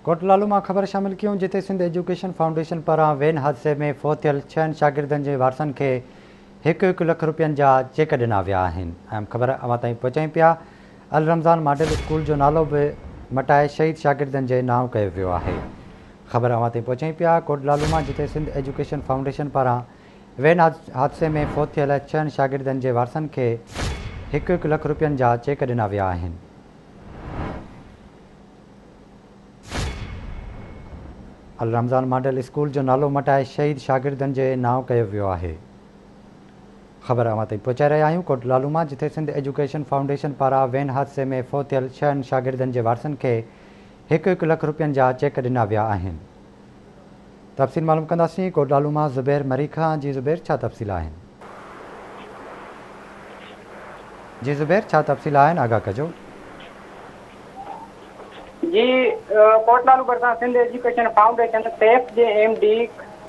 ڪوٽلالو مان خبر شامل ڪيون جتي سنڌ ايجوڪيشن فائونڊيشن پاران وين حادثي ۾ فوت ٿيل ڇهن شاگردن جي وارثن کي هڪ هڪ لک روپين جا چيڪ ڏنا ويا آهن. اهم خبر اوهان تائين پهچايون پيا. الرمضان ماڊل اسڪول جو نالو به مٽائي شهيد شاگردن جي نانء ڪيو ويو آهي. خبر اوهان تائين پهچايون پيا ڪوٽلالو مان جتي سنڌ ايجوڪيشن فائونڊيشن پاران وين حادثي ۾ فوت ٿيل ڇهن شاگردن جي وارثن کي هڪ هڪ لک روپين جا چيڪ ڏنا ويا آهن. الرمضان ماڊل اسڪول جو نالو مٽائي شهيد شاگردن جي نانء ڪيو ويو آهي. خبر اوهان تائين پهچائي رهيا آهيون ڪوٽ لالو مان جتي سنڌ ايجوڪيشن فائونڊيشن پاران وين حادثي ۾ فوت ٿيل ڇهن شاگردن جي وارثن کي هڪ هڪ لک روپين جا چيڪ ڏنا ويا آهن. تفصيل معلوم ڪنداسين ڪوٽ لالو مان زبير مري کان جي زبير ڇا تفصيل آهن. جي زبير ڇا تفصيل آهن آگاهه ڪجو. جي ڪوٽلالو ڀرسان سنڌ ايجوڪيشن فائونڊيشن سيف جي ايم ڊي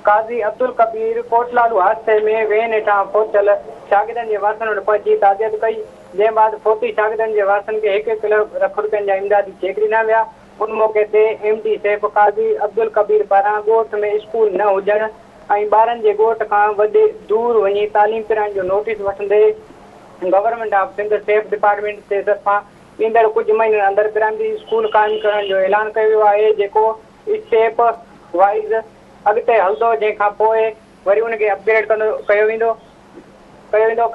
قاضي عبدالڪبير ڪوٽلالو حادثي ۾ وين هيٺان فوت ٿيل شاگردن جي وارثن وٽ پهچي تعزيت ڪئي جنهن بعد فوتي شاگردن جي وارثن کي هڪ هڪ لک روپين جا امدادي چيڪ ڏنا ويا ان موقعي تي ايم ڊي سيف قاضي عبدالڪبير پاران ڳوٺ ۾ اسڪول نه هجڻ ۽ ٻارن جي ڳوٺ کان وڏي دور وڃي تعليم پرائڻ جو نوٽيس وٺندي government of Sindh SEP department جي طرفان ايندڙ ڪجهه مهينن اندر پرائمري اسڪول قائم ڪرڻ جو اعلان ڪيو ويو آهي جيڪو اسٽيپ وائيز اڳتي هلندو جنهن کان پوء وري ان کي اپ گريڊ ڪندو ڪيو ويندو ڪيو ويندو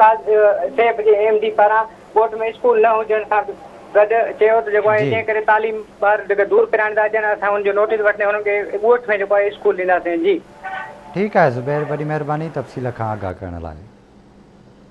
سيپ جي ايم ڊي پاران ڳوٺ ۾ اسڪول نه هجڻ سان گڏ چيو ته جيڪو آهي جنهن ڪري تعليم ٻار جيڪي دور پرائڻ ٿا اچن اسان ان جو نوٽيس وٺندي انهن کي ڳوٺ ۾ جيڪو آهي اسڪول ڏينداسين جي. ٺيڪ آهي زبير وڏي مهرباني تفصيل کان آگاهه ڪرڻ لاء.